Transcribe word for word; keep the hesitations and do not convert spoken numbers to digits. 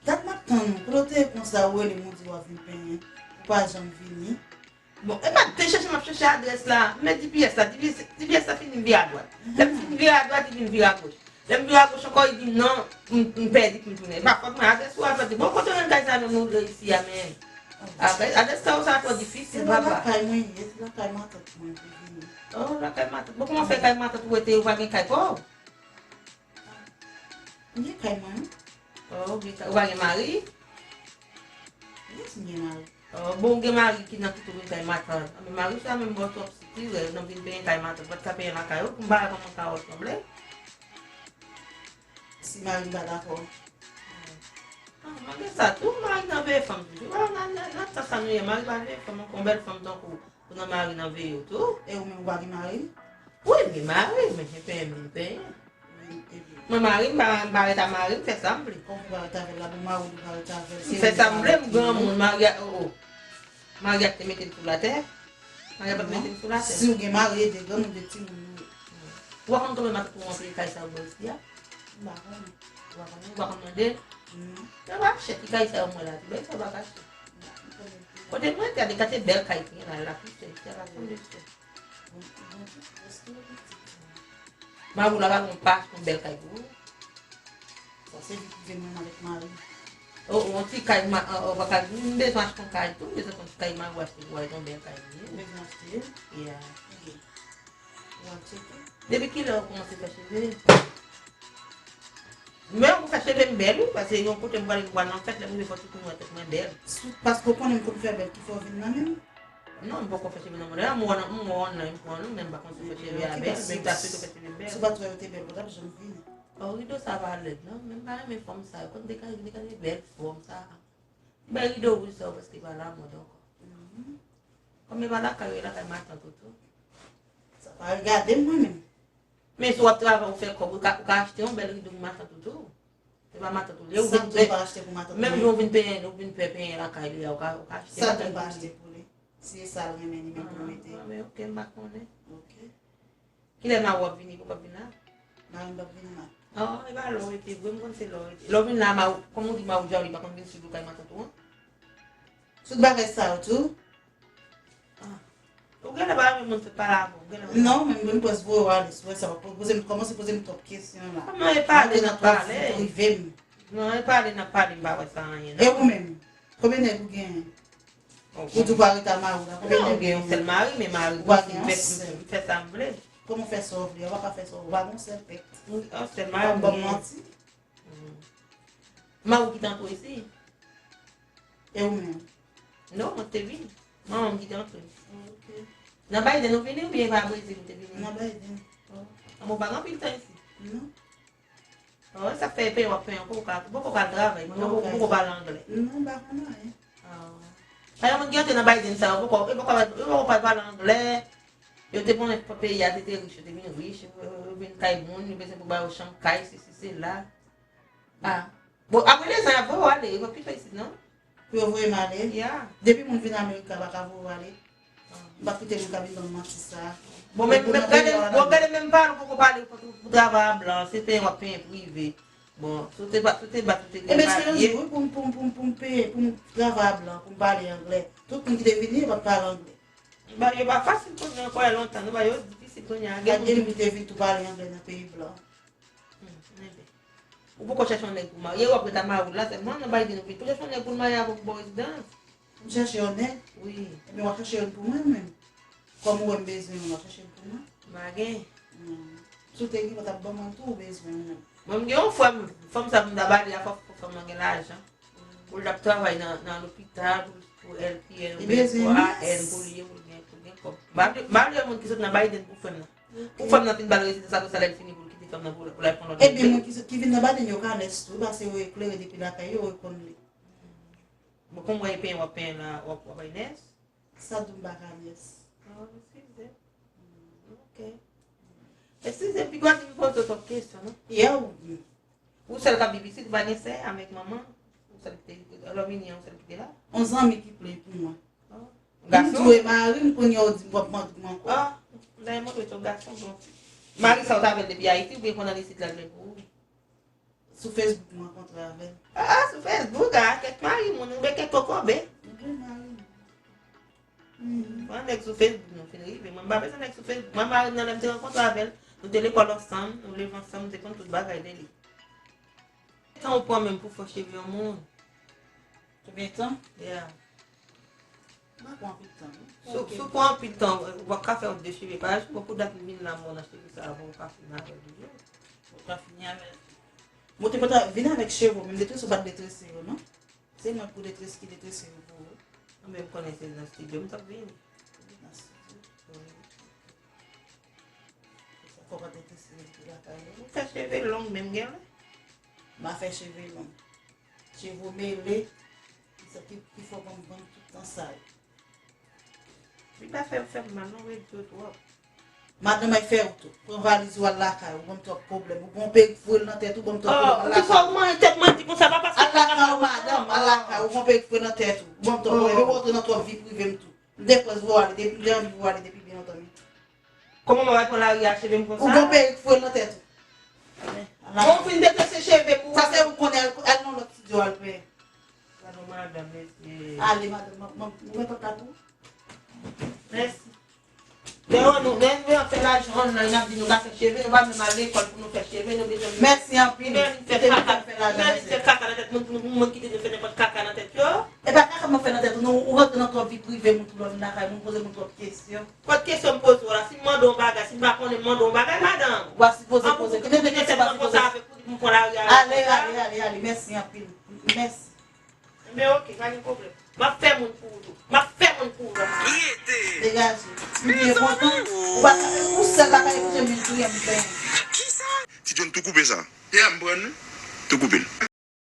Dat m ap tann ou. Kote w te ye konsa, ou rele m, ou di w ap vin penyen. Ou pa janm vini. Bon, e pa te chèche, m ap chèche adrès la. Men G P S la, G P S, G P S la fin vin vire adwat. Lè m fin vire adwat, li vin vire agoch. Lè m vire agoch ankò, li di m non, m, m pèdi pou m tounen. E pa fòt mwen, adrès ou a pèdi. Bon, kote w jwenn kay sa menm nou vle isi a, men. Adrès, adrès sa yo sa twò difisil, papa. Se pa lakay mwen ye, se lakay matant mwen pou vini. Oh, lakay matant. Bon, kòman fè kay matant ou rete, ou pa gen kay pa w? M gen kay mwen, wi. Oh, ou gen kay, ou pa gen mari? Yes, m gen mari. Oh, bon, ou gen mari ki nan kite w vin kay matant. Men mari sa menm ba w twòp sitirè, nan vin penyen kay matant, pa t ka penyen lakay ou, pou m pa wè kòman kay ou sanble. Si mari m pa dakò. Ah, malgre sa tou, mari nan veye fanm toujou. Wè, nan, nan, nan tan sa nou ye, mari pa veye fanm ankò, yon bèl fanm tankou ou nan mari nan veye w tou. E ou menm, ou pa gen mari? Wi, m gen mari, men se penyen m vin penyen. Mwen mari m, m pa, m pa ret a mari m, fè sa m vle. Kòman ou pa ret avè l la, bon mari w pa ret avè l, se fè sa m vle, m granmoun, mari a, oh, oh. Mari a te mete m sou latè. Mari a pa t mete m sou latè. Si w gen mari, e de granmoun, de timoun nou ye. Ou pa konn konbyen matant ou ranpli kay sa yo bò isi a? M pa konnen. Ou pa konnen? Ou pa konn mande l? Non. Yo pa chèt ki kay sa yo mwen la, ti bagay sa yo pa kache. Kote mwen te, a de kate bèl kay ki gen la, la pi chè, ki a la konn de chè. Mari w la pa gen yon pa, yon bèl kay pou ou? Sa se li ki gen menm avèk mari. O, o, yon ti kay, ma, o, o, pa kay, m bezwen achte yon kay tou, m bezwen yon ti kay mari w achte pou w, yon bèl kay li ye. Ou bezwen achte? Yeah. Ok. Ou ap tcheke? Depi kilè ou kòmanse fè cheve? Men ou fè cheve m bèl, wi, paske yon kote m prale, m pral nan fèt, lè m rive fò tout moun wè tèt mwen bèl. Paske w konnen m konn fè bèl ki fè w vin nan men m? Non, m poko fè cheve nan mwen. M wè w nan, m wè w nan, m wè w nan, men m pa konn si w fè cheve a bèl, men m ta swete w fè cheve m bèl. Si w pa t wè yo te bèl, ou t ap janm vini. O, rido sa pa lèd, non, men m pa renmen fòm sa yo. Konn dekale, dekale bèl fòm sa. Bèl rido wouj sa yo prèske pa lamòd ankò. Kòm e pa lakay ou ye, lakay matant ou tou. Sa pa regade m, mwen menm. Men si w ap travay, ou fè kòb, ou ka, ou ka achte yon bèl rido pou matant ou tou. Se pa matant ou li ye, ou vin peye. Sa tou pa achte pou matant mwen. Menm jan ou vin peye, ou vin fè penyen lakay li a, ou ka, ou ka achte lakay li. Sa tou pa achte pou li. Si e sa l renmen, li menm pou l mete. Ah, men ok, m pa konnen. Ok. Kilè mari w ap vini, pou w ap vin la? Mari m p ap vin la. Oh, e pa lè w rete vre, m konn se lè w rete. Lè w vin la, mari, kòm ou di mari w djòl, li pa konn vin sou do kay matant ou an? Tout bagay sa yo tou. Ah. Ou genlè pa renmen moun sot pale avè w, ou genlè pa. Non, men m prèske voye w ale, si w wè sa w ap poze m, kòmanse poze m twòp kesyon la. Kòman e pale n ap pale? Rive m. Non, e pale n ap pale, m pa wè sa anyen, non. E ou menm? Konbyen nèg ou genyen? Ou di w pa ret a mari w la, konbyen nèg ou genyen? Non, m gen yon sèl mari, men mari m, m fè sa m vle. Kòman w fè sa w vle? Ou pa ka fè sa w vle, ou pa gen yon sèl pèt. Yon sèl mari m genyen. Ou p ap ban m manti. Mari w ki te antre w isi? E ou menm? Non, mwen te vin. Manman m ki te antre m. Ok. Nan Biden ou vini oubyen pa Brezil ou te vini? Nan Biden. An, bon, ou pa gen anpil tan isi? Non. Oh, sa fè peyi w ap fè ankò, ou ka, ou poko ka travay, ou poko, ou poko pale anglè. Non, m pa konn anyen. Ah. Pa gen moun ki antre nan Biden sa yo, poko, yo poko, yo poko pale anglè. Yo te konnen peyi a te, te rich, yo te vin rich, yo, yo vin kay moun, yo bezwen pou ba yo chanm kay, sesi, sela. Ah. Bon, apre de zan, y ap voye w ale, yo p ap kite w isit, non? Pou yo voye m ale? Yeah. Depi moun vin Amerik la, pa ka voye w ale. M pa kite moun ka vin ban m manti sa. Bon, men, men gade, bon, gade menm pale, ou poko pale pou, pou travay a blan, se penyen w ap penyen prive. Bon, si w te ba, si w te ba, si w te gen papye. Ebyen, se yon jou, wi, pou m, pou m, pou m, pou m peye, pou m travay a blan, pou m pale anglè. Tout moun ki te vini, yo pa t pale anglè. Ba, yo pa fasil kounye a, ankò lontan, nou ba yo difisil kounye a. Gen moun ki te vin tou pale anglè nan peyi blan. Hmm, enben. Ou poko chèche yon nèg pou marye, w ap ret a mari w la sèlman, nan Biden ou vin pou chèche yon nèg pou l marye avè w pou ba w rezidans. M chèche yon nèg? Wi. Ebyen, w ap chèche youn pou mwen menm. Kòm ou wè m bezwen youn, w ap chèche youn pou mwen? M pa gen. Hmm. Si w te gen, w t ap ban mwen tou, ou bezwen youn menm. Mwen, m gen yon frè m, fanm sa pou m ta ba li a, fò, fò fanm nan gen lajan. Pou l t ap travay nan, nan lopital, pou, pou L P N, oubyen pou A N, pou li ye, pou l gen, pou l gen kòb. M pa vle, m pa vle yon moun ki sot nan Biden pou frè m nan. Pou fanm nan fin ba l rezidans apre sa, lè l fini pou l kite fanm nan pou, pou l al pran lòt moun. Ebyen, moun ki, ki vin nan Biden yo ka nès tou, paske yo eklere depi lakay yo, yo konn li. Bon, kòm w ap penyen, w ap penyen la, w ap, w ap bay nès? Sa di w m pa ka nès. Ah, eskize. Ok. Eskize, piga w di m poze w twòp kesyon, non? Yeah, wi. Ou sèl k ap viv isit, ou pa gen sè avèk manman? Ou sèl ki te, lè w vini an, ou sèl ki te la? Yon zanmi ki plen pou mwen. Oh. Gason? M di w e mari m, kounye a w di m w ap mande m ankò. Ah, dayè montre w se yon gason, bon. Mari sa w t avè l depi Ayiti, oubyen konn al isit la l plen pou ou? Sou Facebook, m rankontre avè l. Ah, sou Facebook, ah, kèk mari moun, oubyen kèk kokobe. Oubyen mari moun. Pran nèg sou Facebook, nou fin rive. Mwen, m pa bezwen nèg sou Facebook. Mwen, mari m nan, lè m te rankontre avè l, nou te lekòl ansanm, nou leve ansanm, nou te konn tout bagay de li. Tan ou pran menm pou fè cheve yon moun? Konbyen tan? Yeah. M pa pran anpil tan, non. Si w, si w pran anpil tan, w ap ka fè yon de cheve pa jou. Bon, pou dat m vin la, mwen achte pou sa, bon, w ka fini avè l toujou. Ou ka fini avè l. Bon, te kontan vin avèk cheve w, men detrese w pa t detrese yo, non? Se mwen pou detrese, ki detrese yo pou ou. Mwen menm konnen se nan estidyo m t ap vini. Nan estidyo. Wi. Sa kòman te te siye pou lakay ou? Ou fè cheve long menm gen lè? M a fè cheve long. Cheve w mele, ki sa ki, ki fè w ban m, ban m tout tan sa yo. Li pa fè, fè m mal non, redi yo twòp. Madanm ay fè w tou. Pran valiz ou al lakay ou, ban m twòp pwoblèm. Ou gon perik foure nan tèt ou, ban m twòp pwoblèm. Al lakay ou. Poukisa ou manje tèt mandi konsa, pa paske... Al lakay ou, madanm, al lakay ou, gon perik foure nan tèt ou, ban m twòp pwoblèm. Epi w antre nan twòp vi prive m tou. M te pòz vou ale, depi m te anvi vou ale depi byen lontan, men. Kòman mwen pral pran lari a cheve m konsa? Ou gon perik foure nan tèt ou. Bon, ou fin detrese cheve pou... Sa se ou konnen, al, al nan lòt estidyo al fè. Gadon madanm, mesye. Ale, madanm, m, m, m, mwen pòt la pou ou. Mèsi. Lè nou, lè nou fè lajan online, n ap di nou ka fè cheve, nou pa menm al lekòl pou nou fè cheve, nou bezwen... Mèsi anpil. Ou vin fè kaka, ou vin fè kaka nan tèt moun, moun, moun kite nou fè nenpòt kaka nan tèt yo. E pa kaka mwen fè nan tèt ou, non, ou rantre nan twòp vi prive moun tou lè w vin lakay moun, poze moun twòp kesyon. Kot kesyon m poze w la, si m mande w yon bagay, si m pa konnen m mande w yon bagay, madanm. Ou pa sipoze poze. Kite de kesyon pa sipoze. Ale, ale, ale, ale, mèsi anpil. Mèsi. Enben, oke, pa gen pwoblèm. M ap fè moun pou ou tou. M ap fè moun pou ou tou. Degaje. M byen kontan. Ou pa, ou sèl pa ka epouse m, men tou, m fè. Ti John tou koupe sa. Ya, m pran li. Tou koupe l.